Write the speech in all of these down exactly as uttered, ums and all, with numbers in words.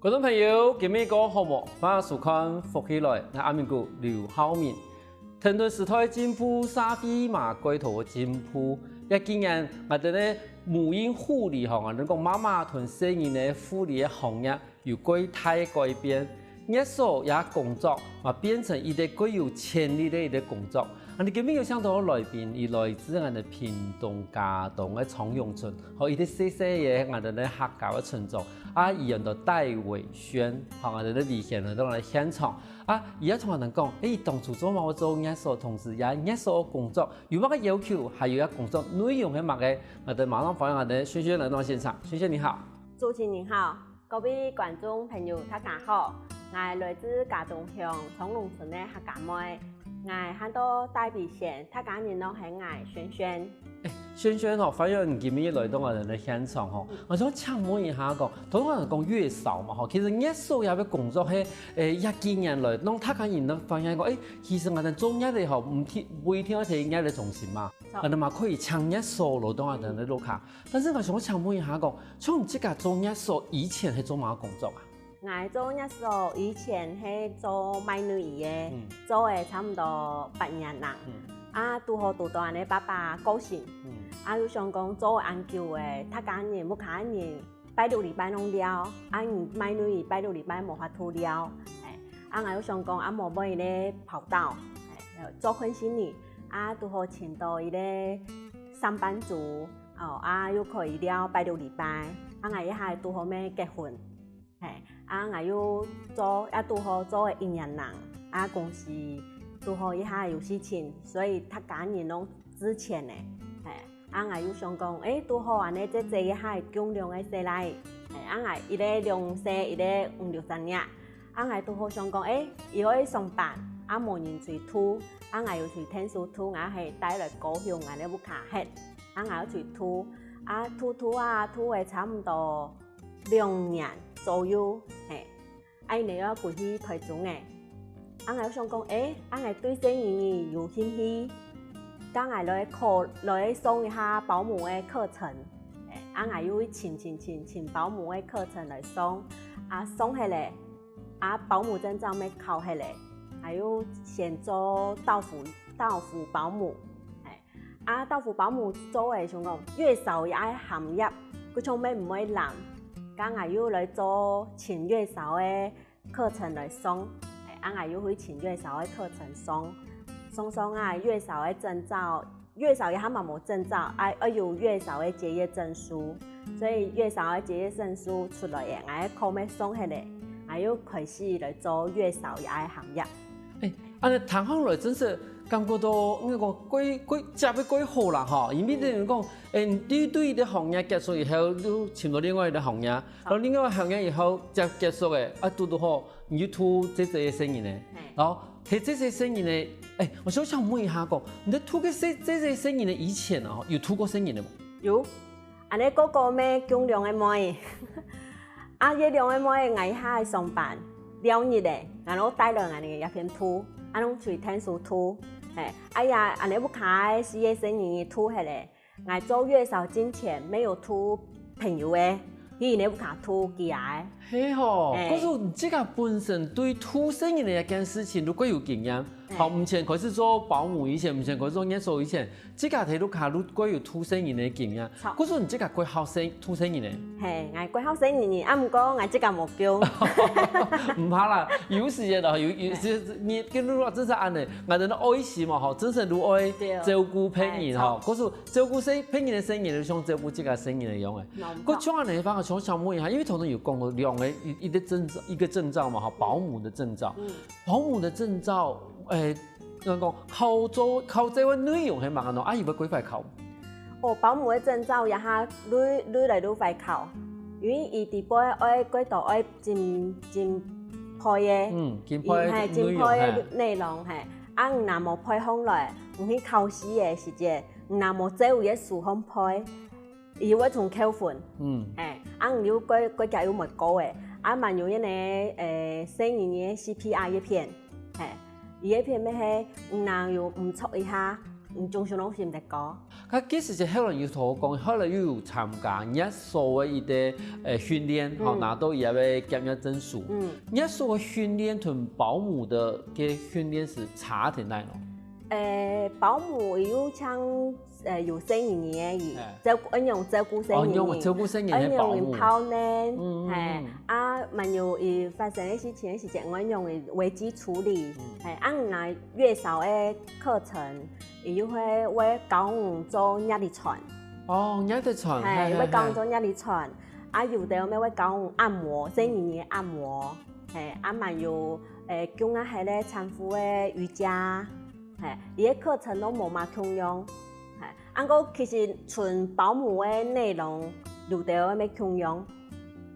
觀眾朋友，今晡日過好無？歡迎收看《福氣來》，𠊎阿明哥劉浩明。跈等時代進步，社會嘛過頭進步。這幾年，𠊎兜个母嬰護理吼，𠊎兜講媽媽同細人个護理个行業有過大改變。月嫂這工作嘛變成一個過有潛力个一個工作。 𠊎兜今晡日有請到來賓，佢來自𠊎兜屏東佳冬个長榮村，吼，一個細細个𠊎兜个客家个村莊，啊，佢安到戴維軒，吼，𠊎兜个維軒來到𠊎兜現場，啊，佢也同𠊎兜講，誒，當初做麼个做月嫂，同時也月嫂个工作有麼个要求，還有這工作內容係麼个，𠊎兜馬上歡迎𠊎兜軒軒來到現場。軒軒你好。主持人好。 各位觀眾朋友，大家好！𠊎來自佳冬鄉長榮村个客家妹，𠊎喊到戴維軒，大家人攏喊𠊎軒軒。誒，軒軒吼，歡迎你今晡日來到𠊎兜个現場吼。𠊎想請問一下講，頭先𠊎講月嫂嘛吼，其實月嫂這個工作係，誒，這幾年來，讓大家人都發現講，誒，其實𠊎兜做月个吼，毋一定，毋一定愛在月个中心嘛，𠊎兜嘛可以請月嫂來到𠊎兜个屋下。 但是𠊎想請問一下講，像你自家做月嫂以前係做麼个工作啊？𠊎做月嫂以前係做賣內衣个，做了差毋多八年啦。啊，拄好拄到𠊎个爸爸過身，啊，又想講做恁久个，大家人，屋下人拜六禮拜攏尞，啊，你賣內衣拜六禮拜無法度尞，誒，啊，𠊎又想講，啊，無買一個跑道，誒，做份生理，啊，拄好尋到一個上班族， 哦，啊，又可以尞拜六禮拜，啊，𠊎這下拄好乜結婚，嘿，啊，𠊎又做，也拄好做一年零，啊，公司拄好這下有事情，所以大家人攏辭職呢，嘿，啊，𠊎又想講，誒，拄好恁呢，姊姊這下降兩個細倈，嘿，啊，𠊎一個兩歲，一個五六隻月， 啊，𠊎拄好想講，誒，以後愛上班，啊，無人出去渡，啊，𠊎有出去𢯭手渡，𠊎係帶來高雄𠊎个屋下歇，啊，𠊎愛出去渡，啊，渡渡啊，渡了差毋多兩年左右，嘿，啊，𠊎又愛轉去臺中了。啊，𠊎又想講，誒，啊，𠊎對細人仔有興趣，該𠊎來考，來上一下保姆个課程，誒，啊，𠊎又去尋尋尋尋保姆个課程來上，啊，上忒了。 啊，保姆證照乜考忒了，還有先做到府，到府保姆，嘿，啊，到府保姆做了想講月嫂也愛行業，故所乜毋會懶，該𠊎又來做尋月嫂个課程來上，嘿，啊，𠊎又去尋月嫂个課程上，上上啊，月嫂个證照 月嫂這下嘛無證照，愛，愛有月嫂个結業證書，所以月嫂个結業證書出來了，𠊎个課乜上忒了，𠊎又開始來做月嫂這个行業。誒，恁呢聽下來真係感覺到，應該講，過，過，接得過好啦吼，因為等於講，誒，你對，對一個行業結束以後，又尋到另外一個行業，然後另外一個行業以後，接，結束了，啊，拄拄好，你又渡姊姊个細人仔，然後 係姊姊个細人仔，誒，𠊎想請問一下講，你在渡个細，姊姊个細人仔以前啊，有渡過細人仔無？有，恁呢哥哥乜降兩個妹，啊，這兩個妹𠊎這下上班，尞日了，𠊎攏帶來𠊎這片渡，啊，攏出去𢯭手渡，嘿，哎呀，恁呢屋下个四個細人仔渡忒了， 𠊎做月嫂進前乜有渡朋友个，去人屋下渡佢个。係吼，嘿。故所你自家本身對渡細人仔這件事情，如果有經驗，嘿。好，以前開始做保姆以前，以前開始做月嫂以前，自家在屋下如果有渡細人仔个經驗，好。故所你自家過好細，渡細人仔。嘿，𠊎過好細人仔，啊，毋過𠊎自家無降。毋怕啦，有時間咯，有，有時，你跟你講真係恁呢，𠊎等愛惜嘛吼，真係如愛，對。照顧別人吼，嘿，好。故所 照顧細，別人个細人仔，就像照顧自家細人仔一樣誒。無錯。該像恁呢，反而想請問一下，因為頭先有講到兩個，一，一個證照，一個證照嘛，吼，保姆个證照。嗯。保姆个證照，誒，仰般講，考做，考這個內容係麼个呢？啊，有無幾快考？哦，保姆个證照這下愈，愈來愈快考，因為佢底背愛，過多愛準，準備个。嗯，準備个內容，嘿，準備个內容，嘿。啊，你若無背項來，你去考試个時節， 你若無照佢个書項背，佢會重扣分。嗯。嘿，啊，你又過，過遽又無過誒，啊，還有該個，誒，細人仔个C P R該片，嘿，佢該片乜係，你若有毋著一下，嗯，種種攏食毋得過。該其實後來有同我講，後來又有參加月嫂个一個呃訓練，吼，嗯。拿到佢个執業證書。嗯。月嫂个訓練同保姆个个訓練係差在哪呢？呃，保姆有像呃有細人仔个，哎。照顧，愛用照顧細人仔，哦，用照顧細人仔个保姆。愛用泡奶，嗯嗯，嘿，嗯。啊，還有佢發生个事情个時節，愛用危機處理，嗯。嘿，啊，若月嫂个課程， 佢又會會教你做月子餐。哦，月子餐，嘿，嘿，嘿，會教你做月子餐。啊，有个乜會教你按摩，細人仔个按摩，嘿，啊，還有，誒，降啊，係咧產婦个瑜伽，嘿，佢个課程都無麼共樣，嘿，啊，毋過其實純保姆个內容，有个乜共樣，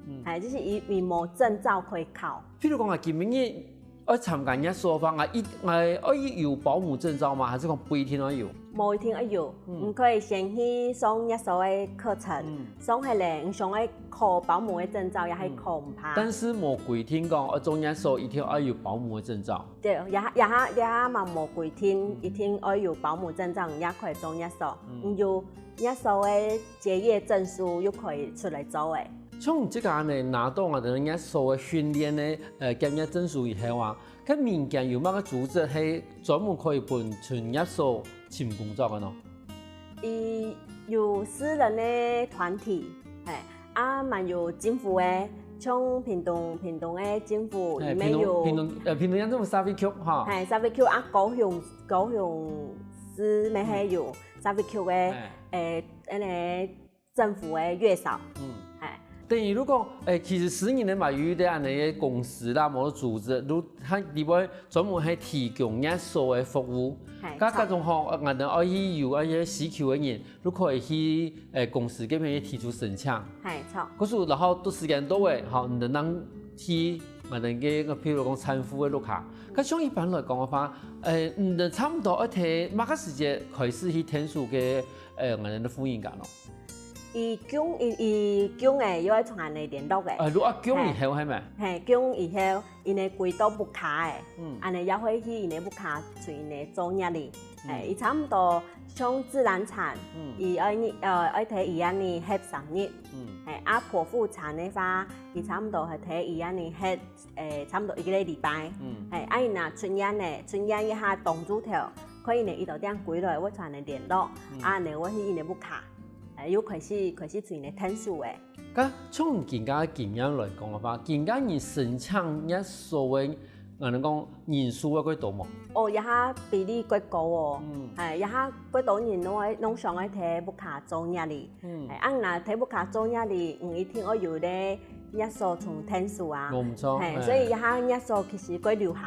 嗯。嘿，就是佢佢無證照可以考。譬如講啊，今晡日 愛參加月嫂个話，𠊎一𠊎愛有保姆證照嗎？還係講不一定愛有？無一定愛有，嗯。你可以先去上月嫂个課程，嗯。上起來，你想愛考保姆个證照，也係考毋怕。嗯。但是無規定講，愛做月嫂一定愛有保姆个證照。對，這下這下這下嘛無規定，嗯。一定愛有保姆證照，你也可以做月嫂。嗯。你有月嫂个結業證書，又可以出來做个。像你這個恁樣拿到𠊎兜月嫂个訓練个，呃，執業證書以後啊， 該民間有麼个組織係專門可以分準月嫂尋工作个呢？佢有私人个團體，嘿，啊，還有政府个，像屏東屏東个政府，嘿，佢乜有屏東屏東呃屏東縣政府社會局哈。嘿，社會局啊，高雄高雄市乜係有社會局个，嘿。誒，恁樣 政府个月嫂。嗯。嘿。等於如果，誒，其實私人个嘛有一個恁樣个公司啦，無組織，如佢裡背專門係提供月嫂个服務。嘿，該該種吼，呃，𠊎兜愛去有愛去需求个人，就可以去，誒，公司該片去提出申請。嘿，著。可是然後到時間到位，吼，你等人去，𠊎兜个，譬如講產婦个屋下。該像一般來講个話，誒，你等差不多愛在麼个時節開始去𢯭手个，誒，𠊎兜个婦人家咯？ 佢降佢佢降个，又愛同𠊎兜聯絡个。呃，如果降以後係無？嘿，降以後，佢兜歸到屋下个，嗯。𠊎兜也會去佢兜屋下尋佢兜做月子。嗯。嘿，佢差毋多像自然產，嗯。佢愛日呃愛在醫院裡歇三日。嗯。嘿，啊剖腹產个話，佢差毋多係在醫院裡歇，誒，差毋多一個禮拜。嗯。嘿，啊佢若出院个，出院一下當晝頭，可以呢，佢兜正歸來，會同𠊎兜聯絡，嗯。啊，𠊎兜會去佢兜屋下。 誒，又開始開始尋佢兜𢯭手个。該從你今个經驗來講个話，今个人申請月嫂个，𠊎兜講人數會較多無？哦，這下比例較高哦。嗯。誒，這下較多人攏愛攏想愛在屋下做月子。嗯。誒，啊，若在屋下做月子，嗯，一定愛有咧月嫂做𢯭手啊。無毋著，嘿，嘿。所以這下月嫂其實較流行。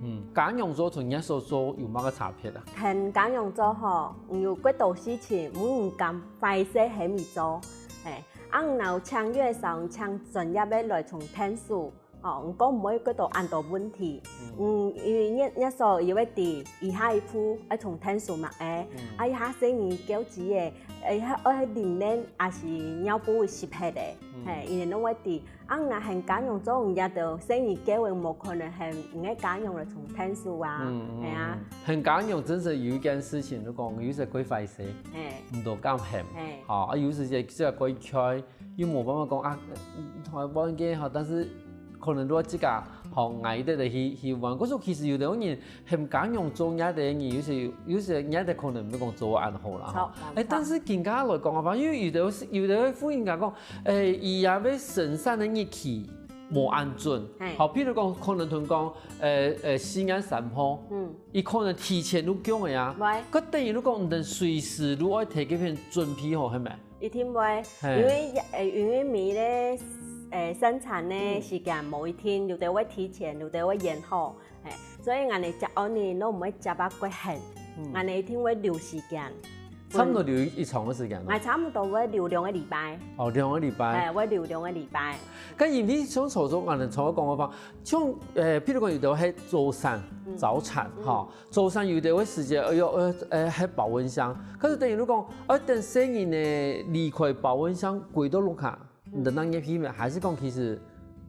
嗯，家娘做同月嫂做有麼个差別啊？同家娘做吼，有較多事情，毋敢 壞勢喊佢做。嘿，啊，若有請月嫂，請專業个來做𢯭手，吼，毋過毋會覺得恁多問題。嗯。嗯，因為月月嫂佢會知，佢下一步愛做𢯭手麼个，嗯。啊，佢下細人噭眵个，誒，愛愛奶奶還係尿布濕忒个，嗯。嘿，佢兜攏會知。 啊，若喊家娘做，你這兜細人噭个無可能喊你个家娘來做𢯭手啊，嗯，嗯，係啊。嗯。喊家娘真實有一件事情，就講有時較壞勢，嘿。毋多敢喊，嘿。吼，啊，有時節，這个較𤸁，又無辦法講啊，嗯，同𠊎換个吼，但是可能如果自家吼，𠊎一定得去去換。可是其實有兜人 喊家娘做月子个人，有時有時月子可能毋係講做到恁好啦，吼。著，誒，但是今个來講个話，因為有兜有兜婦人家講，誒，佢也愛生產个日期無恁準。嘿。好，譬如講，可能同講，誒誒，四月三號，嗯。佢可能提前就降个啊。會。該等於就講，你等隨時就愛提該片準備好，係無？ 一定會，嘿。因為，誒，因為每个，誒，生產个時間無一定，有兜會提前，有兜會延後，嘿，所以𠊎兜接案呢，都毋會接啊過現，嗯。𠊎兜一定會留時間。差不多留一長个時間咯。𠊎差不多會留兩個禮拜。哦，兩個禮拜。嘿，會留兩個禮拜。該因為像頭先𠊎兜頭講个話，像，誒，譬如講有兜係早產，嗯。早產，嗯。吼， 早產有兜个時節，哎喲，呃，呃，係保溫箱。可是等於就講，呃，等細人仔離開保溫箱，歸到屋下，嗯。你等人入去咩？還係講其實，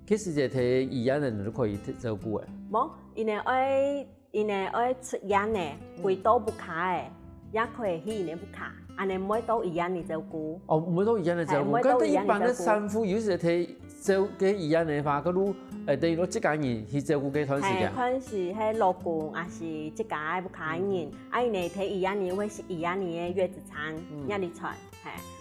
該時節在醫院个人就可以照顧个？無，因為愛，因為愛出院个，嗯。歸到屋下个。也可以去𠊎等屋下，恁仔毋會到醫院裡照顧。哦，毋會到醫院裡照顧。係，毋會到醫院裡照顧。該一般个產婦有時在照該醫院个話，佢就，呃，等於講自家人去照顧該段時間。係，看係，係老公還係自家个屋下个人，嗯。啊，𠊎等在醫院裡會係醫院裡个月子餐，嗯。也裡產，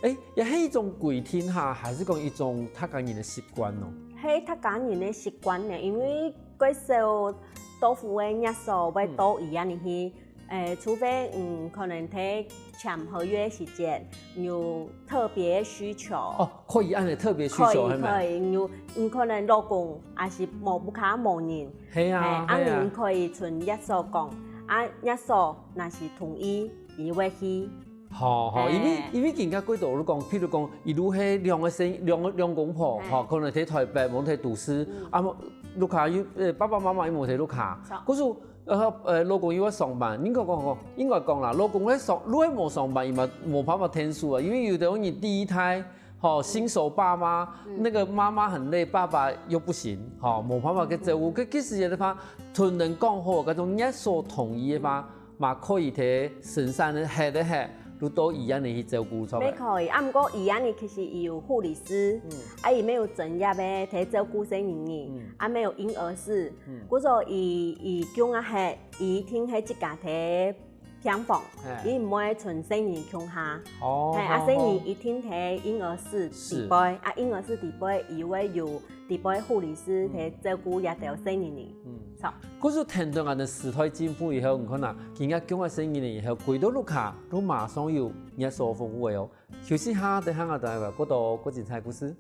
係。誒，也係一種規定哈，還係講一種大家人个習慣哦？係大家人个習慣呢，因為較少多數个月嫂會到醫院裡去， 誒，除非，嗯，可能在簽合約時節有特別需求。哦，可以恁仔特別需求，可以，係無？可以，有，嗯，可能老公還係無，屋下無人。係啊，誒，啊，係啊。你可以同月嫂講，啊，月嫂若係同意，佢會去。好，好，因為，誒。因為今下較多就講，譬如講，一路係兩個生，兩個，兩公婆，誒。吼，可能在台北，無在都市，嗯。啊，無，屋下又，呃，爸爸媽媽又無在屋下，著。可是 呃，呃，老公又愛上班，應該講，講，應該講啦，老公愛上，如果無上班，佢嘛無辦法𢯭手啊，因為有的人第一胎，吼，新手爸媽，嗯。那個媽媽很累，爸爸又不行，吼，無辦法去照顧，嗯。該，該時節个話，同等講好，該種月嫂同意个話，嘛可以在生產个歇个歇，就到醫院裡去照顧，著無？也可以，啊，毋過醫院裡其實有護理師，嗯。啊，佢乜有專業个在照顧細人仔，嗯。啊，乜有嬰兒室， 嗯。故所佢，佢降啊歇，佢一定係自家在病房，嘿。佢毋會同細人共下。哦，係，啊，好，細人一定在嬰兒室裡背，好。啊，嬰兒室裡背，佢會有裡背護理師在照顧這兜細人仔。嗯。好。故所聽到𠊎等時代進步以後，你看啊，今下降啊細人仔以後，歸到屋下，都馬上有月嫂服務个哦。休息下，等下𠊎等來過多過精彩故事。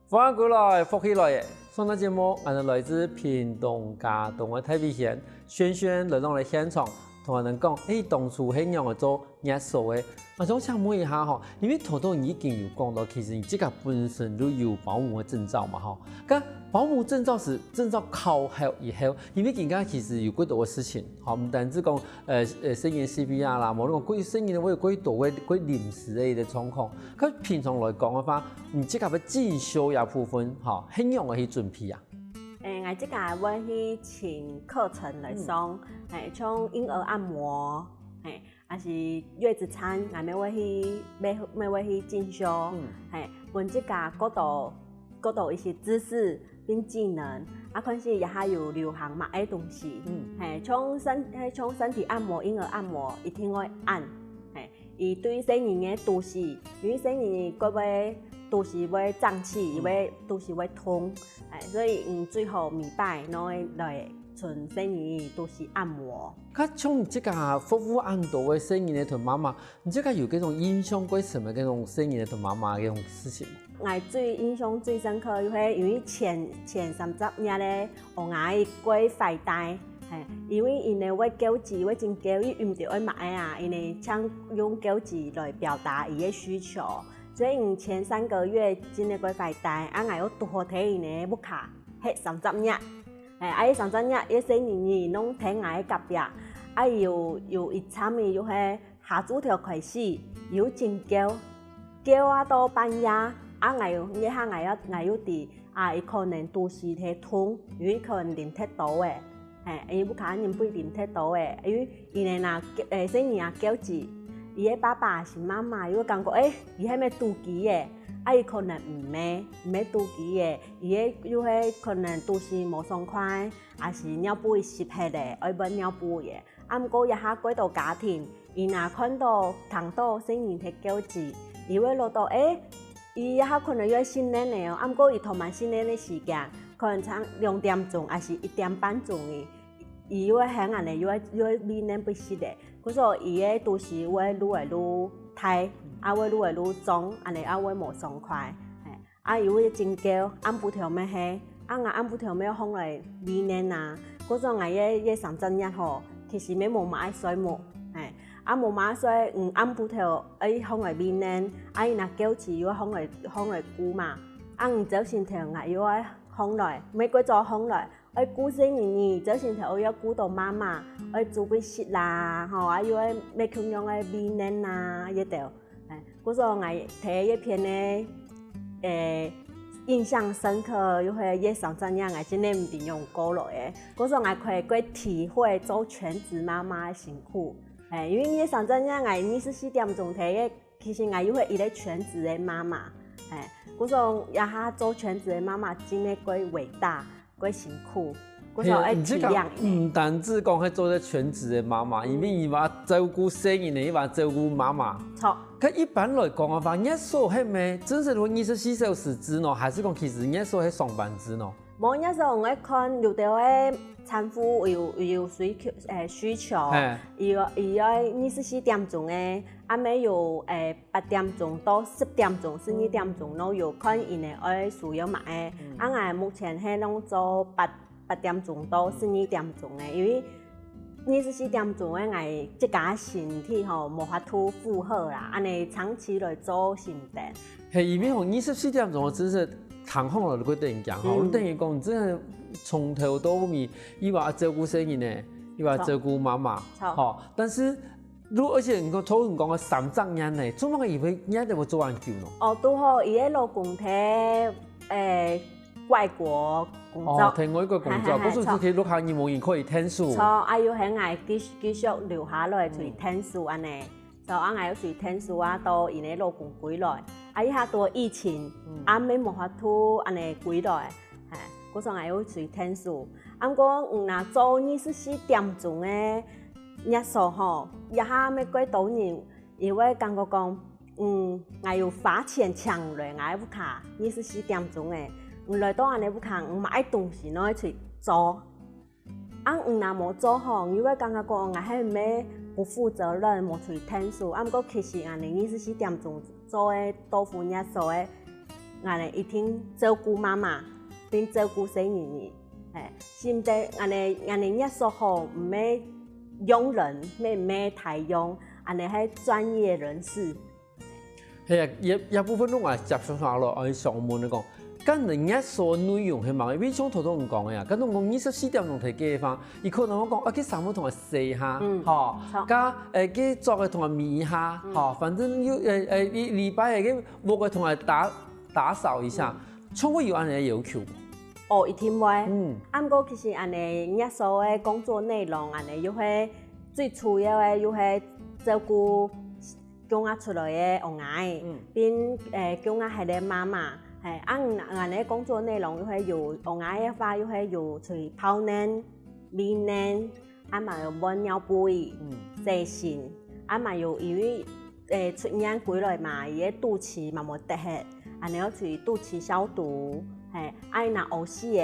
歡迎歸來，福氣來了！上段節目，𠊎等來自屏東佳冬个大偉賢，璇璇來到了現場，同𠊎等講，誒，當初係仰仔做月嫂个。 𠊎想請問一下吼，因為頭頭你已經有講到，其實你自家本身就有保姆个證照嘛吼。該保姆證照係證照考核以後，因為今下其實有幾多个事情，吼，毋單止講，呃，呃，細人C P R啦，無論講關於細人个，會有幾多个，幾臨時个一個狀況。該平常來講个話，你自家个進修這部分，吼，係仰仔去準備啊？誒，𠊎自家會去尋課程來上，嗯。誒，像嬰兒按摩，誒， 還係月子餐，𠊎乜會去，乜，乜會去進修，嗯。嘿，分自家過多，過多一些知識跟技能，啊，看係這下有流行麼个東西，嗯。嘿，像身，嘿，像身體按摩、嬰兒按摩，一定愛按，嘿，佢對細人个肚屎，因為細人个會，肚屎會脹氣，嗯。佢會，肚屎會痛，嘿，所以，嗯，最好每擺攏會來 像細人肚屎按摩。該像你自家服務恁多个細人仔同媽媽，你自家有該種印象較深个該種細人仔同媽媽个該種事情？𠊎最印象最深刻，就係因為前，前三隻月个嬰兒較壞帶，嘿，因為佢等會噭眵，會真噭，佢毋知愛麼个啊，佢等淨用噭眵來表達佢个需求，所以前三個月真个較壞帶，啊，𠊎又拄好在佢等屋下歇三隻月。 哎，啊，該三隻月，該細人仔攏在𠊎个隔壁，啊，有，有一站仔又係下晝頭開始，又真噭，噭啊到半夜，啊，𠊎又，該下𠊎又，𠊎又知，啊，佢可能肚屎在痛，因為可能啉忒多仔，嘿，因為屋下人分佢啉忒多仔，因為佢等啊，誒，細人啊噭眵，佢个爸爸還係媽媽又會感覺，誒，佢係毋係肚飢仔，啊，佢可能毋係，毋係肚飢仔， 佢个又係可能肚屎無爽快，還係尿布濕忒咧，愛換尿布个。啊，毋過這下較多家庭，佢若看到、聽到細人在噭眵，佢會落到，誒，佢這下可能又愛訓練咧哦，啊，毋過佢頭擺訓練个時間，可能差兩點鐘還係一點半鐘个，佢又會喊恁仔，又會，又會訓練不息咧。故所佢个肚屎會愈來愈大，啊，會愈來愈腫，恁仔啊會無爽快。嘿。 啊，佢會真噭，暗晡頭乜係，啊，𠊎暗晡頭乜愛䟘來餵奶啊。故所𠊎這，這三隻月吼，其實乜無麼个睡目，係，啊無麼个睡，嗯，暗晡頭愛䟘來眠呢，啊佢若噭啼又愛䟘來，䟘來顧嘛，啊你朝晨頭𠊎又愛䟘來，乜過早䟘來，愛顧細人仔，朝晨頭又愛顧到媽媽，愛煮飯食啦，吼，啊又愛乜共樣愛眠呢啊，這兜。 故所𠊎第一篇个，欸，印象深刻，又係這三隻月𠊎真个毋知仰過來个。故所𠊎可以過體會做全職媽媽个辛苦。欸，因為這三隻月𠊎二十四點鐘第一，其實𠊎又係一個全職个媽媽。欸，故所這下做全職个媽媽真个過偉大。 過辛苦，故所愛體諒佢。毋單止講係做一個全職个媽媽，因為佢嘛照顧細人仔，佢嘛照顧媽媽。著。該一般來講个話，月嫂係毋係真實會二十四小時制呢，還係講其實月嫂係上班制呢？無，月嫂𠊎看有兜个產婦有，有需求，欸，需求，係。佢，佢愛二十四點鐘个，啊乜有，欸， 八點鐘到十點鐘、十二點鐘都有，看佢等愛需要麼个。啊𠊎目前係攏做八，八點鐘到十二點鐘个，因為二十四點鐘个𠊎自家身體吼無法度負荷啦，恁呢長期來做承擔。係，因為吼二十四點鐘个真實聽好了，你會等於講吼，嗯。你等於講你真个從頭到尾，佢嘛照顧細人仔，佢嘛照顧媽媽，著。吼，但是 如，而且你講，頭先講个三隻月呢，做麼个佢會月仔會做恁久呢？哦，拄好佢个老公在，欸，外國工作。哦，在外國工作，係，係，係，故所就係屋下人無人可以𢯭手。著，啊又喊𠊎繼，繼續留下來去𢯭手恁呢。所以啊，𠊎又去𢯭手啊，到佢个老公歸來。啊，這下拄好疫情，啊，乜無法度恁呢歸來，係，故所𠊎又去𢯭手。啊，毋過，嗯，若做二十四點鐘个 月嫂吼，這下乜過多人，佢會感覺講，嗯，𠊎有花錢請來𠊎屋下二十四點鐘个，你來到𠊎屋下，你買東西攏愛去做。啊，你若無做吼，佢會感覺講𠊎係毋係不負責任，無去𢯭手。啊，毋過其實恁呢二十四點鐘做个豆腐月嫂个，恁呢一定照顧媽媽，並照顧細人仔。 係，使得恁呢，恁呢月嫂吼，毋係用人，乜毋係大用，恁呢係專業人士。係啊，這，這部分攏𠊎接續下來，𠊎想問你講，該你月嫂內容係麼个？因為像頭先你講个啊，該種講二十四點鐘在該个話，佢可能會講，啊，去衫褲同𠊎洗下，嗯，吼，著。該，欸，該桌仔同𠊎抹下，嗯。吼，反正有，欸，欸，一禮拜个屋仔同𠊎打，打掃一下。嗯。 總會有恁呢个要求。哦，一定會。嗯。啊，毋過其實恁呢，月嫂个工作內容恁呢，又係最主要个，又係照顧降仔出來个嬰兒，嗯。並，欸，降仔下个媽媽。係，啊，恁呢工作內容又係有嬰兒个話，又係有去泡奶、喂奶， 啊嘛有換尿布仔、嗯。洗身，啊嘛有因為，欸，出院歸來嘛，佢个肚臍嘛無得忒，恁呢愛去肚臍消毒，係，啊若屙屎个，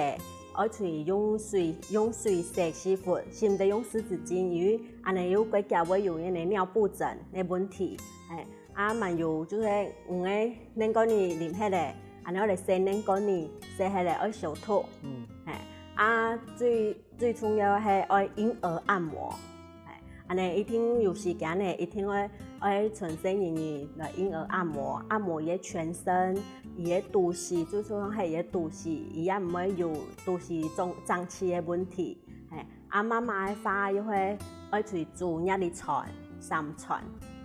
愛去用水，用水洗屎朏，使毋得用濕紙巾，因為恁呢又過遽會有該个尿布症个問題，係，啊嘛有就係，嗯，該奶罐仔啉忒个，恁呢愛來洗奶罐仔，洗忒个愛消毒，嗯。係，啊最 最重要係愛嬰兒按摩。係，恁呢一定有時間呢，一定愛，愛𢯭細人仔來嬰兒按摩，按摩佢个全身，佢个肚臍，最重要係佢个肚臍，佢也毋會有肚臍脹，脹氣个問題。係，啊媽媽个話又係愛去煮月仔餐、三餐。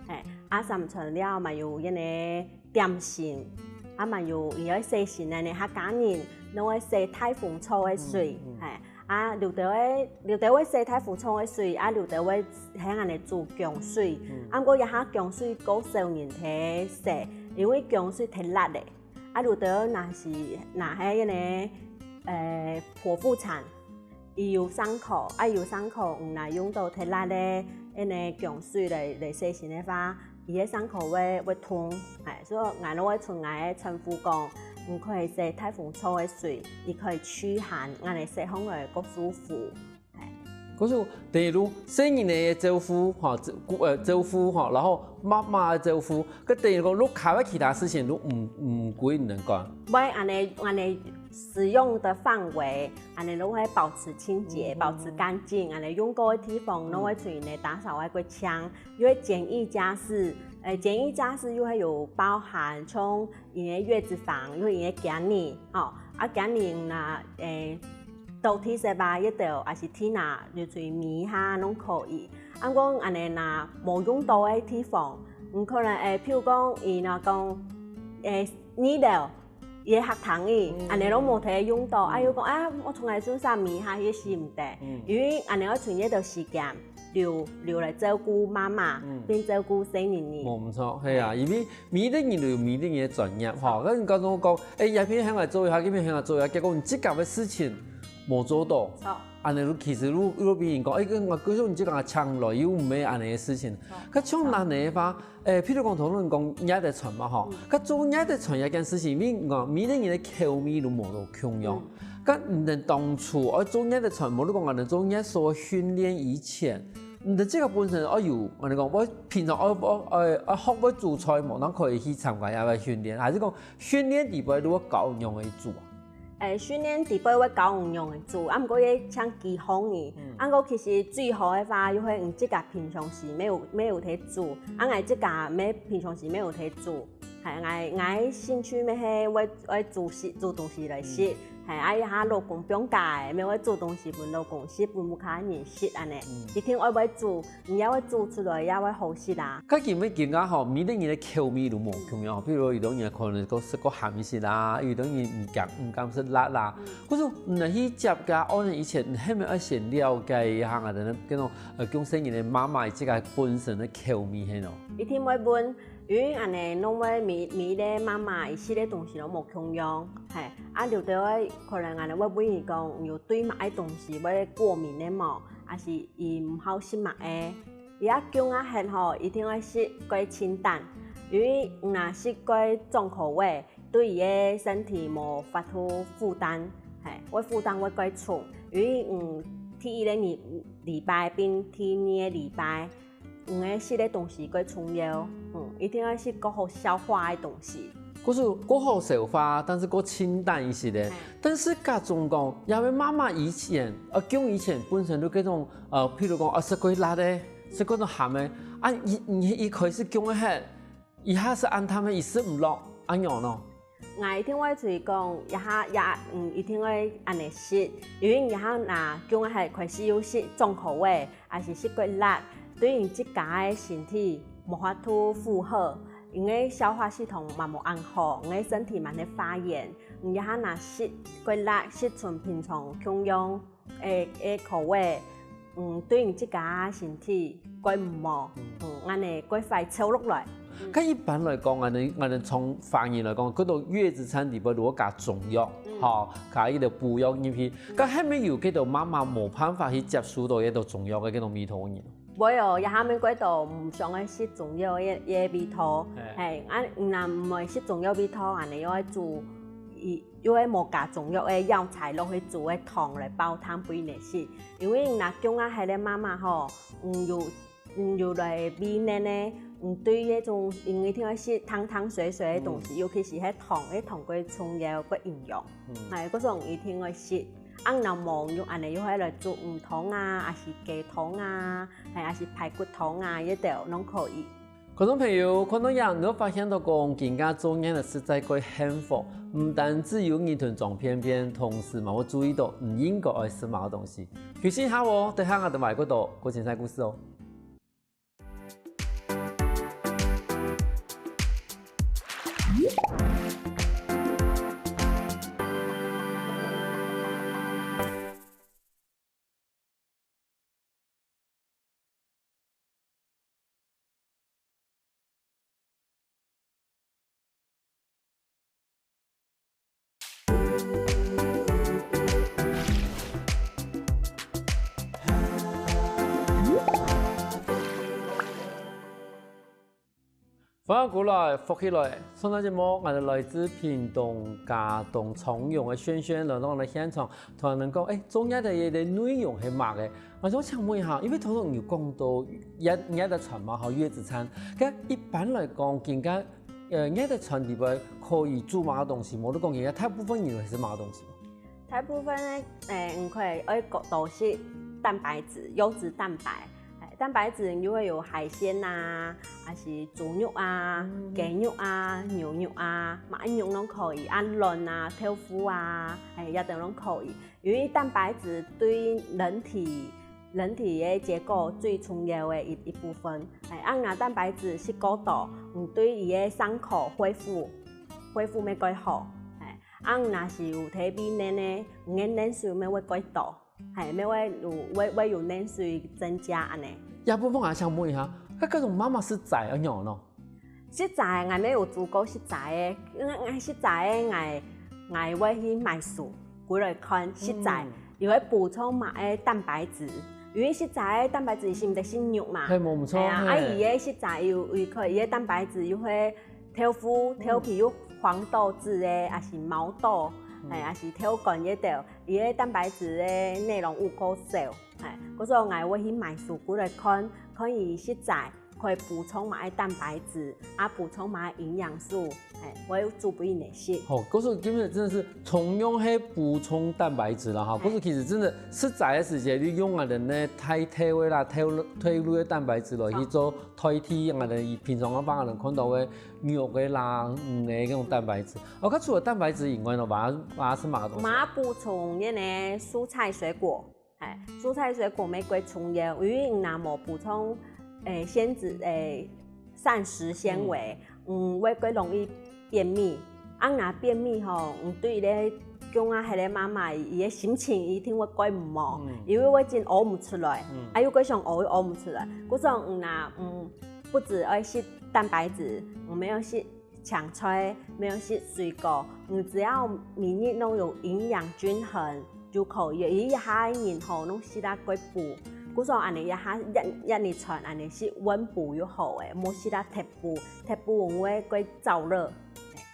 係，啊三餐了嘛有該个 點心，啊嘛有佢愛洗身个呢，客家人攏愛洗大紅棗个水，嗯，嗯。係，啊，有兜个，有兜會洗大紅棗个水，啊，有兜會係恁呢煮薑水，嗯。啊，毋過這下薑水較少人在洗，因為薑水忒辣了，啊，有兜若係，若係該个，呃，剖腹產， 佢有傷口，啊，有傷口，毋能用到忒辣个，該个薑水來，來洗身个話，佢个傷口會，會痛。係，所以𠊎攏會同𠊎个產婦講，你可以洗大紅棗个水，佢可以驅寒，恁呢洗好來較舒服。係。故所等於講，細人仔个照顧，吼，照顧，呃，照顧，吼，然後媽媽个照顧，該等於講，屋下个其他事情都毋，毋歸你等管。毋會恁呢，恁呢使用个範圍，恁仔就會保持清潔、嗯。保持乾淨，恁仔用過个地方，嗯。就會像𠊎等打掃个過淨。因為簡易家事，呃，簡易家事又會有包含像𠊎等个月子房，因為𠊎等个間仔，吼，啊間仔若，欸，到地上啊，一兜，還係地下，就像米下，攏可以。啊講恁仔若無用到个地方，你可能，欸，譬如講，佢若講，欸，二樓， 佢个客廳仔，嗯。恁仔就無得用到，嗯。啊又講，啊，𠊎從來順續米下去洗毋得，嗯。因為恁仔愛賰一兜時間，留，留來照顧媽媽，嗯。並照顧細人仔。無毋著，係啊，因為每一個人都有每一個人个專業，吼，該你剛剛講，欸，這片喊𠊎做一下，該片喊𠊎做一下，結果你自家个事情無做到，著。恁仔就其實就，就變成講，欸，該𠊎，該種你自家請來又毋係恁仔个事情，著。該像恁仔个話， 欸，譬如講，頭先講月子餐嘛，吼，嗯。該做月子餐這件事情，因為講，每一個人个口味都無共樣。嗯。該你等當初愛做月子餐，無論講𠊎等做月嫂个訓練以前，你等自家本身愛有，𠊎等講，𠊎平常愛，愛，愛，愛學會煮菜無，正可以去參加這個訓練，還係講訓練裡背就會教仰仔煮啊？ 欸，訓練裡背會教仰仔煮，啊毋過也像幾項呢。嗯。啊毋過其實最好个話，又係你自家平常時乜有，乜有在煮，啊𠊎自家乜平常時乜有在煮。係，𠊎，𠊎興趣乜係會，會煮食，煮東西來食。嗯。係，啊這下老公放假仔，乜會煮東西分老公食，分屋下人食恁仔。嗯。一定愛會煮， 你也會煮出來，也會好食啊。該今晡日今下吼，每一個人个口味都無共樣，嗯。比如有兜人可能講食較鹹一息啦，有兜人毋敢，毋敢食辣啦。嗯。故所，你去接該案以前，你係毋係愛先了解一下啊，等等，該種，呃，降細人个媽媽自家本身个口味係喏？一定會問，因為恁仔，攏會每，每一個媽媽佢食个東西攏無共樣，係，啊有兜仔可能恁仔會問你講，你有對麼个東西會過敏个無？ 還係佢毋好食麼个。這降啊忒吼，一定愛食較清淡，因為若食較重口味，對佢个身體無法度負擔，係，會負擔會較重。因為，嗯，第一個禮，禮拜並第二個禮拜，你个食个東西較重要，嗯，一定愛食較好消化个東西。 故所較好消化，但是較清淡一息个。嗯。但是該種講，這位媽媽以前，呃，降以前本身就該種，呃，譬如講，啊，食較辣个，食較鹹个，啊，佢，佢，佢開始降个忒，佢下食恁淡个，佢食毋落，恁樣喏。𠊎一定會同佢講，這下，這，嗯，一定愛恁仔食，因為這下若降个忒開始有食重口味， 還係食較辣，對你自家个身體無法度負荷，你个消化系統嘛無恁好，你个身體嘛會發炎。你這下若食較辣，食像平常共樣个，个口味，嗯，對你自家个身體較毋好，嗯，恁仔較快瘦落來。 該一般來講，𠊎等，𠊎等從華人來講，該兜月子餐裡背如果加中藥，嗯。吼，加一兜補藥入去，嗯。該係毋係有該兜媽媽無辦法去接受到該兜中藥个該兜味道个人？會哦，這下面該兜毋想愛食中藥个，个味道，嘿。係，啊，若毋愛食中藥味道，恁仔又愛煮，又，又愛無加中藥个藥材落去煮个湯來煲湯分佢食，因為若降啊忒个媽媽吼，嗯，有 嗯，有來餵奶个，嗯，對該種，因為一定愛食湯湯水水个東西，嗯。尤其是該湯，該湯較重要，較營養。嗯。係，該種一定愛食。啊，若無，用恁仔又會來煮魚湯啊，還是雞湯啊，係，還是排骨湯啊，這兜攏可以。觀眾朋友，看到這，你會發現到講，今下做月个實在較幸福，毋單止有人同裝便便，同時嘛會注意到，毋應該愛食麼个東西。休息一下哦，等下𠊎等還過多，過精彩故事哦。 歡迎過來，福氣來！上段節目，𠊎等來自屏東佳冬長榮个璇璇來到𠊎等現場，同𠊎等講，欸，做月个內容係麼个？𠊎想請問一下，因為頭先有講到月，月个餐嘛，吼，月子餐。該一般來講，今下呃，你个餐裡背可以煮麼个東西？無你講，現在大部分人係麼个東西？大部分呢，誒，你可以愛多食蛋白質、優質蛋白。誒，蛋白質你就會有海鮮啊，還是豬肉啊、雞肉啊、牛肉啊，麼个肉攏可以，啊卵啊、豆腐啊，誒，這兜攏可以。因為蛋白質對人體人體个結構最重要个一一部分。誒，恁若蛋白質食過多，嗯，對佢个傷口恢復，恢復乜蓋好。誒，恁若係有體內呢，你个奶水乜會蓋多，係，乜會有會會有奶水增加恁呢。這部分𠊎想問一下，該該種媽媽食齋仰般呢？ 食齋，𠊎乜有煮過食齋个，𠊎𠊎食齋个，𠊎𠊎會去買素，歸來看食齋，又會補充麼个蛋白質，因為食齋个蛋白質係毋得食肉嘛。係，無毋著，係啊，啊，係。佢个食齋又又可以，佢个蛋白質又會豆腐、豆皮有黃豆質个，還係毛豆，係，還係豆乾這兜，佢个蛋白質个內容有夠少，係，故所𠊎會去買素歸來看，看佢食齋 可以補充麼个蛋白質，啊，補充麼个營養素，嘿，會有煮分佢食。好，故所今日真的是同樣係補充蛋白質啦，哈。故所其實真的食齋个時節，你用𠊎兜个大豆个啦、豆豆類个蛋白質來去做代替𠊎兜平常个飯，𠊎兜看到个肉个啦、魚个該種蛋白質。哦，該除了蛋白質以外呢，還還食麼个東西？還補充一點蔬菜水果。 嘿，蔬菜水果乜蓋重要，因為你若無補充，誒，纖質，誒，膳食纖維，嗯，會蓋容易便秘。啊，若便秘吼，嗯，對該降啊該个媽媽，佢个心情一定會蓋毋好，因為會真屙毋出來，啊，又蓋想屙又屙毋出來。故所，嗯，若，嗯，不止愛食蛋白質，嗯，乜愛食 青菜，乜愛食水果，你只要每日攏有營養均衡就可以了。佢這下个人吼，攏食到蓋飽，故所恁呢這下一一日餐恁呢食溫補就好了，莫食到忒飽，忒飽會蓋燥熱，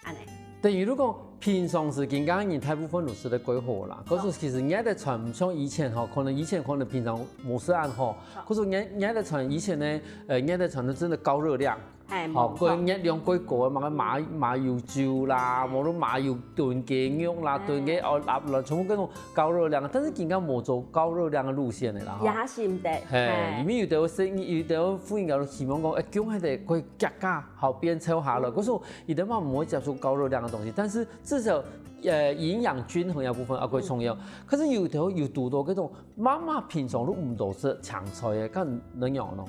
嘿，恁呢。等於如果平常時間个人大部分都食得蓋好啦，可是其實𠊎兜个餐毋像以前吼，可能以前可能平常無食恁好，可是𠊎𠊎兜个餐以前呢，呃，𠊎兜个餐都真的高熱量。 嘿，好，無錯。過熱量過高个，麼个麻麻油酒啦，無論麻油燉雞肉啦，燉雞哦，啊，全部各種高熱量，但是今下無走高熱量个路線个啦，吼。也係毋得，嘿，嘿。因為有兜生意，有兜婦人家都希望講，哎，降下个過價格，好變超下了。可是有兜嘛毋會接觸高熱量个東西，但是至少，呃，營養均衡个部分啊，過重要。可是有兜有堵到該種 媽媽平常都毋多食青菜个，該仰般呢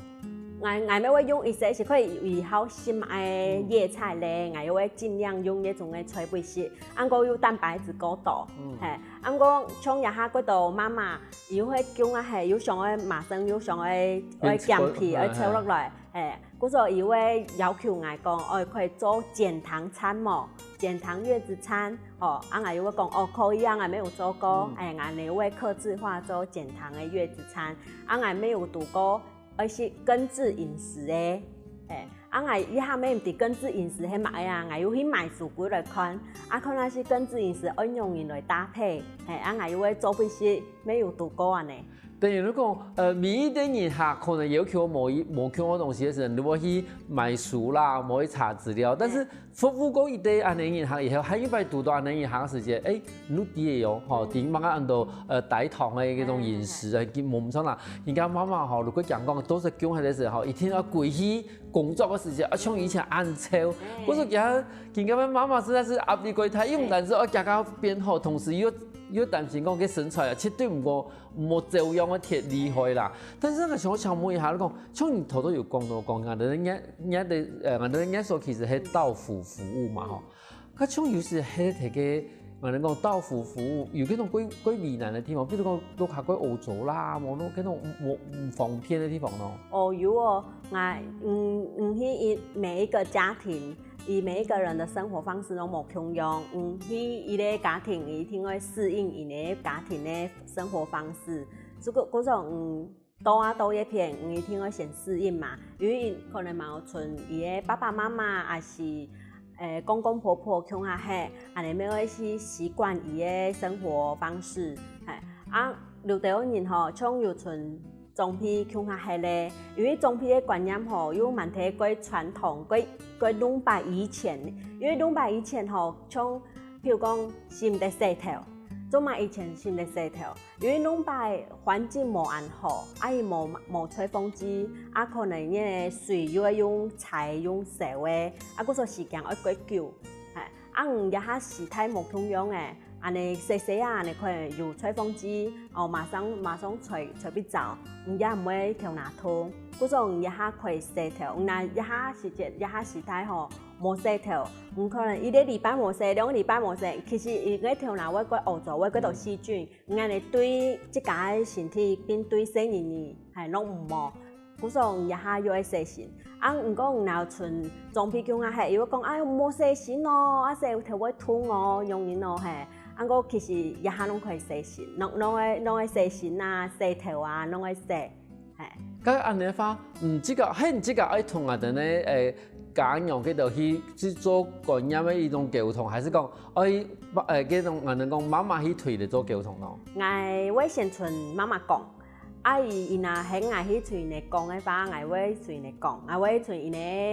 ？𠊎𠊎乜會用一些係可以以後食个葉菜咧，𠊎又會盡量用這種个菜分佢食，恁過又蛋白質夠多，嘿，恁過像這下幾多媽媽，又會降啊，嘿，又想愛馬上又想愛愛減肥，愛瘦落來，嘿， 故所佢會要求𠊎講，哦，可以做減醣餐無？減醣月子餐，吼，啊，𠊎又會講，哦，可以啊，𠊎乜有做過，哎，𠊎乜會客製化做減醣个月子餐，啊，𠊎乜有堵過，愛食根治飲食个，哎，啊，𠊎這下乜毋知根治飲食係麼个啊，𠊎又去買書歸來看，啊，看下係根治飲食愛仰般來搭配，嘿，啊，𠊎又會做分佢食，乜有堵過恁呢。 等於你講，呃，每一個人客可能要求無一無共个東西个時候，你會去買書啦，無去查資料。但是服務過一個恁呢人客以後，還有一擺堵到恁呢人客个時節，哎，你知个喲，吼，頂慢慢恁多呃低糖个一種飲食啊，無毋錯啦。人家媽媽吼，如果講講都係降下个時候，一定要歸去工作个時節，啊，像以前恁瘦。我說今今个媽媽實在是壓力過大，又毋單止愛家家變好，同時又又擔心講个身材啊，絕對毋過 無照樣个忒厲害啦。但是𠊎想想問一下，你講，像你頭頭有講到講，𠊎兜个𠊎𠊎兜呃，𠊎兜个診所其實係到府服務嘛吼。該像有時係該個，𠊎兜講到府服務，有該種過過為難个地方，比如講，屋下過歐洲啦，無該種無毋方便个地方咯。哦，有哦，𠊎嗯嗯去一每一個家庭，佢每一個人个生活方式攏無共樣，嗯，去一個家庭，佢一定愛適應佢个家庭个 生活方式。如果故所嗯到啊到一片，嗯，一定愛先適應嘛，因為可能嘛有賰佢个爸爸媽媽，還係誒公公婆婆共下歇，恁呢乜愛去習慣佢个生活方式。嘿，啊，有兜人吼，像有賰長輩共下歇咧，因為長輩个觀念吼，又蠻忒過傳統，過過兩百以前，因為兩百以前吼，像譬如講毋得洗頭，做麼以前毋得洗頭？因為兩百環境無恁好，啊佢無無吹風機，啊可能个水又愛用搓用燒个，啊故所時間愛過久，係。 啊毋這下時代無共樣欸，恁呢洗洗啊，恁呢可能有吹風機，哦，馬上馬上吹吹會燥，毋也毋會頭那痛。故所毋這下可以洗頭，毋然這下時節這下時代吼，無洗頭，毋可能一個禮拜無洗，兩個禮拜無洗，其實佢个頭那會過烏糟，會過多細菌，恁呢對自家个身體並對細人仔還攏毋好。 故所這下又愛洗身。啊毋過若像長輩共下歇，又會講：「哎喲，莫洗身哦，啊洗頭會痛哦，恁樣哦係。」啊毋過其實這下攏可以洗身，攏攏愛攏愛洗身啊，洗頭啊，攏愛洗，係。該恁呢話，嗯，這個，係自家愛同𠊎兜呢，誒，家長佢兜去去做觀念个一種溝通，還係講愛，誒，該種𠊎兜講媽媽去對佢做溝通咯？𠊎會先同媽媽講， 啊佢佢若喊𠊎去同佢講个話，𠊎會同佢講，𠊎會同佢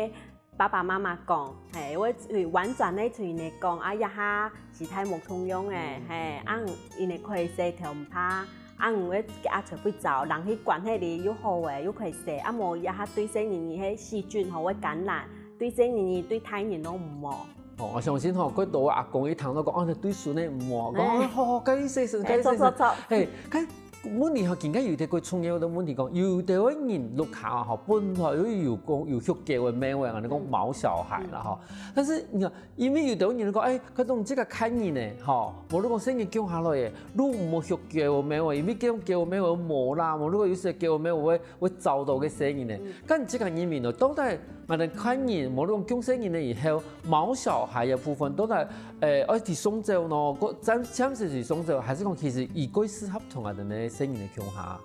个爸爸媽媽講，係，會同婉轉个同佢講，啊這下時代無共樣欸，係，啊佢可以洗頭毋怕，啊毋會啊吹會燥，人去關歇佢又好欸，又可以洗，啊無這下對細人仔个細菌吼會感染，對細人仔對大人都毋好。 哦，𠊎相信吼，過多阿公一聽到講，哦，對孫仔毋好，講，哎，哦，好，好，該洗身，該洗身，哎，著著著。嘿，該問題吼，今日有一個過重要个問題講，有兜个人屋下吼，本來有有講有畜狗个貓仔，𠊎兜講毛小孩啦吼。但是你看，因為有兜个人講，哎，該種這個看人呢，吼，無你講細人降下來个，你毋好畜狗个貓仔，因為這種狗个貓仔無啦，無你講有些狗个貓仔會會找到个細人呢。該你這個人民哦，到底𠊎兜看人，無你講降細人了以後， 毛小孩个部分到底，誒，愛去送走呢？暫暫時去送走，還係講其實佢過適合同𠊎兜个細人仔共下？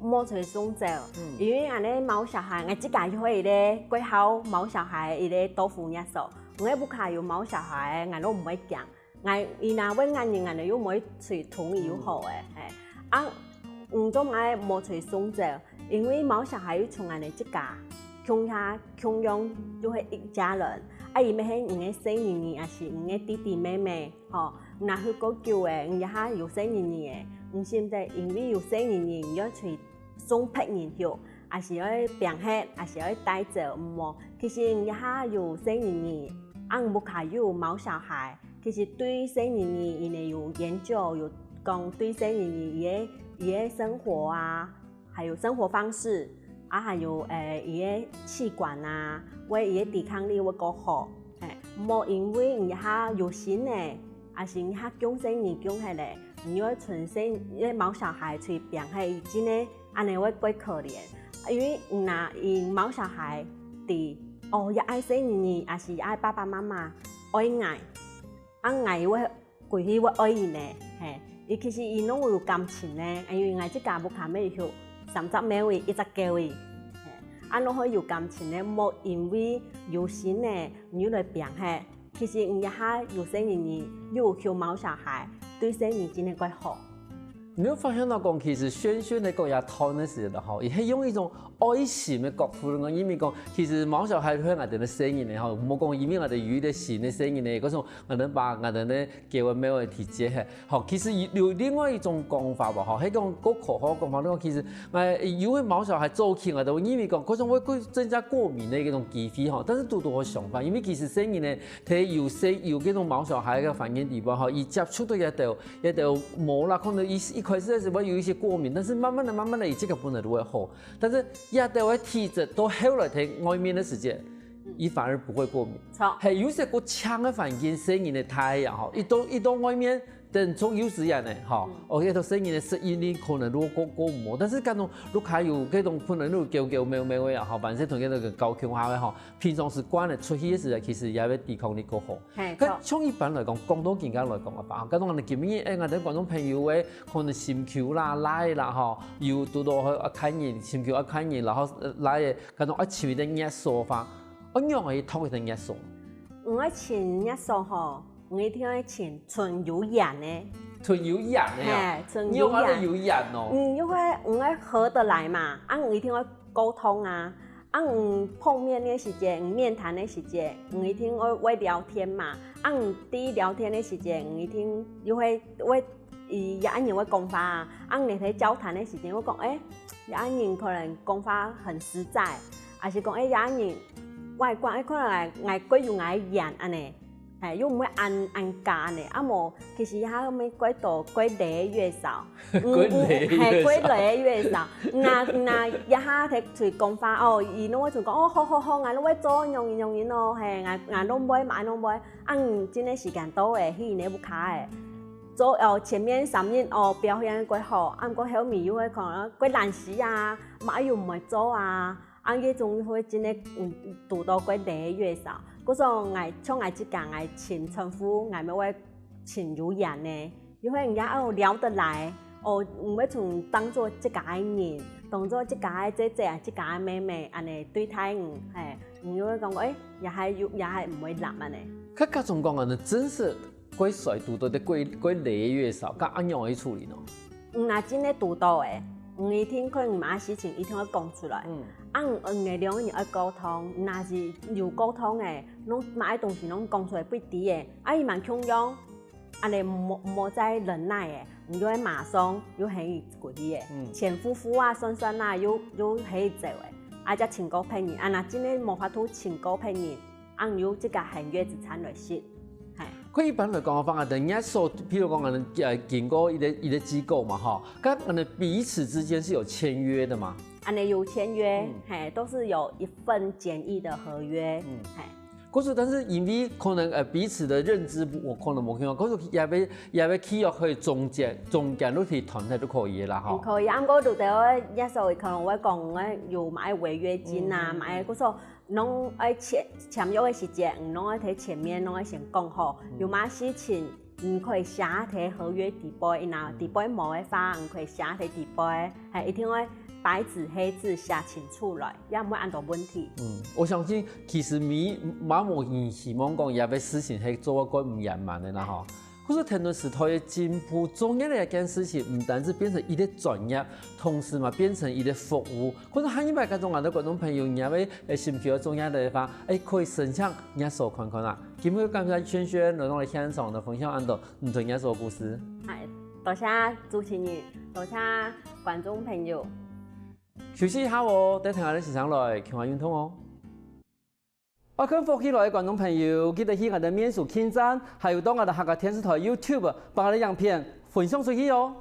莫去送走，因為恁呢毛小孩，𠊎自家又係一個過好毛小孩一個豆腐業所，𠊎屋下有毛小孩，𠊎都毋會驚。 𠊎佢若會咬人，𠊎兜又毋會去同佢又好欸，嘿。啊，毋做麼个莫去送走，因為毛小孩又同𠊎兜自家共下共樣又係一家人，啊佢乜係你个細人仔，也係你个弟弟妹妹，吼，若去過久欸，你這下有細人仔欸，毋使得因為有細人仔，你愛去送別人畜，也係愛拚忒，也係愛帶走，毋好。其實你這下有細人仔，啊你屋下又有毛小孩， 其實對細人仔，佢兜有研究，有講對細人仔佢个佢个生活啊，還有生活方式，啊還有誒佢个器官啊，會佢个抵抗力會較好。嘿，莫因為你這下有身仔，也係你這下降細人降忒咧，你又愛同細个毛小孩去拚忒，真个恁呢會過可憐。因為若佢毛小孩知，哦，這愛細人仔，也係愛爸爸媽媽愛𠊎。 啊𠊎會歸去會愛佢呢，嘿，佢其實佢攏有感情呢，因為𠊎自家屋下乜有三隻貓仔，一隻狗仔，嘿，啊攏會有感情呢，莫因為有身仔，你又來拚忒。其實你這下有細人仔，又有畜毛小孩，對細人真个會好。 你有發現到講，其實軒軒在講這段个時節吼，佢係用一種愛心个角度來講，因為講，其實毛小孩係𠊎兜个細人仔吼，莫講因為𠊎兜有一個新个細人仔，可是𠊎兜把𠊎兜个狗个貓仔提接嘿，吼，其實有另外一種講法吧，吼，係講較科學講法，你講其實，誒，因為毛小孩早期𠊎兜因為講，可能會增加過敏个一種機會吼，但是堵堵好相反，因為其實細人仔 在有細有這種毛小孩个環境底背吼，佢接觸到這兜這兜毛啦，可能一一開始个時候會有一些過敏，但是慢慢的、慢慢的，佢這個本來就會好。但是這兜个體質到後來在外面个時節，佢反而不會過敏。著。嘿，有些較強个環境，細人仔大啊吼，佢到佢到外面，等從幼稚園呢，吼，哦，這兜細人仔適應力可能如果過過毋好，但是該種如果有這種可能如果狗狗貓貓个啊，吼，反正同這個交共下个吼， 平常時慣了出去个時節，其實也會抵抗力較好。嘿，著。該像一般來講，講到今下來講个話，該種𠊎兜今日，誒，𠊎兜觀眾朋友誒，可能心臼啦、癩啦吼，有堵到愛看人，心臼愛看人，然後，呃，癩个，該種愛尋一個診所个話，愛仰般去擇一個診所？嗯，愛尋診所吼， 𠊎一定愛尋賰有緣个。吞有鹽个啊，嘿，吞有鹽。你有法度有鹽哦。嗯，因為你愛合得來嘛，啊，你一定愛溝通啊。啊，你碰面个時節，你面談个時節，你一定愛會聊天嘛。啊，你在聊天个時節，你一定又會會，佢也恁樣會講話啊。啊，你在交談个時節，會講，誒，也恁樣可能講話很實在，還是講，誒，也恁樣外觀，誒，可能𠊎𠊎過有𠊎个眼恁呢。 嘿，又毋會恁恁假呢。啊無，其實這下面過多過禮个月嫂，嗯，過禮个月嫂。嗯，嘿，過禮个月嫂。若若這下在出去講話哦，佢攏會出講哦，好好好，𠊎攏會做，容易容易哦，嘿，𠊎𠊎攏會嘛，攏會。啊，嗯，真个時間到誒，去你屋下誒。做哦，前面三日哦，表現過好，啊，毋過後面又會可能過懶尸啊，嘛又毋會做啊。 啊，這種會真个，嗯，堵到過禮个月嫂。故所𠊎像𠊎自家，𠊎尋丈夫，𠊎乜會尋有緣呢。有个人家哦聊得來，哦，毋會像當做自家个人，當做自家个姐姐啊，自家个妹妹，恁呢對待你，嘿，你就會講，誒，也還有，也還毋會濫恁呢。較較總講啊，真實過衰堵到个過過禮个月嫂，該恁樣去處理呢？ 嗯，若真个堵到誒，嗯，一定可能嘛事情一定愛講出來。嗯。啊，嗯，兩个人愛溝通，若是有溝通誒，攏嘛愛東西攏講出來分佢知誒，啊，佢嘛共樣，恁呢無無再忍耐誒，你就會馬上又喊佢過去誒，嗯。錢付付啊，算算啊，又又喊佢走誒，啊，才尋過別人，啊，若真个無法度尋過別人， 恁樣有自家還約之餐來食。嘿。佢一般來講个話，等人家說，譬如講，可能呃經過一個一個機構嘛，哈，該可能彼此之間是有簽約的嘛。恁呢有簽約，嗯。嘿，都是有一份簡易的合約，嗯。嘿。可是，但是因為可能呃彼此的認知不，我可能無聽過，可是也要也要契約可以中間中間落去談，那就可以了哈。嗯，可以，啊，毋過有兜个約束，可能會講，呃，有買違約金啊，嗯，嗯，買，嗯。故所 攏愛簽簽約个時節，嗯，攏愛在前面攏愛先講好，嗯。有麼事情，嗯，可以寫在合約底背，然後底背無个話，嗯，可以寫在底背，還一定愛白紙黑字寫清楚來，也毋會恁多問題。嗯，我相信其實每嘛無人希望講這个事情係做到過毋圓滿个啦吼。 可是聽到時代个進步，做月嫂這件事情毋單止變成一個專業，同時嘛變成一個服務。可是下一擺，假使𠊎兜觀眾朋友，你也會，誒，心血做月嫂个話，誒，可以申請月嫂看看啊。今日感謝萱萱來到現場來分享恁多你對月嫂个故事。哎，多謝主持人，多謝觀眾朋友。休息一下哦，等下𠊎兜先生來，共下運動哦。 愛看福氣來个觀眾朋友，記得去𠊎兜面書網站，還有到𠊎兜客家電視台YouTube，幫𠊎兜影片分享出去哦。